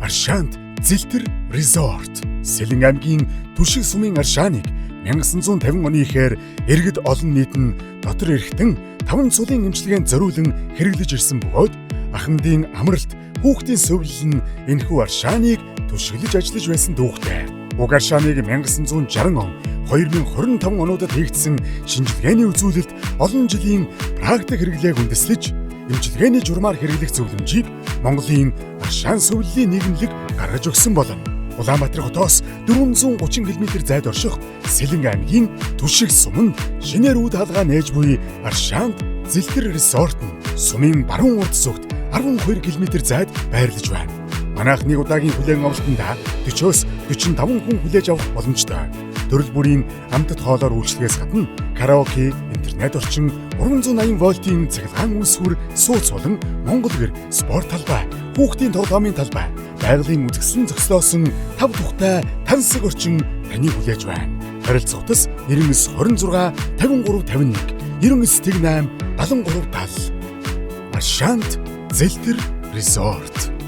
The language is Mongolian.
Аршаанд Зэлтэр Resort. Сэлэн аймгийн Түшиг сумын Аршааныг 1950 оны ихээр иргэд олон нийт нь дотор эрхтэн таван цулын эмчилгээнд зориулан хэрэглэж ирсэн бөгөөд ахмадын амралт, хүүхдийн сувилал нь энэхүү Аршааныг түшиглэж ажиллаж байсан түүхтэй. Уг Аршааныг 1960 он, 2025 онуудад хийгдсэн шинжилгээний үзүүлэлт олон жилийн практик хэрэглээг үндэслэж эмчилгээний журмаар хэрэглэх зөвлөмжийг Монголын Аршаан сувиллын нийгэмлэг гаргаж өгсөн болно. Улаанбаатар хотоос 430 км зайд орших Сэлэнг аймгийн Түшиг суманд шинээр үд хаалгаа нээж буй Аршаанд Зэлтэр Resort нь сумын баруун урд зүгт 12 км зайд байрлаж байна. Манайх нэг удаагийн хүлээн авалтанд 40-оос 45 хүн хүлээж авах боломжтой. Төрөл бүрийн амтат хоолоор үйлчлэхээс гадна караоке, интернет орчин, 380 вольтын цахилгаан үүсвэр, сууц болон Монгол гэр, спорт талбай, хүүхдийн тоглоомын талбай, байгалийн үзэсгэлэн зөкслөөсөн тав тухтай тансаг орчин таныг хүлээж байна. Харилцах утас 99 26 53 51 99 08 73 70. Аршаанд Зэлтэр Resort.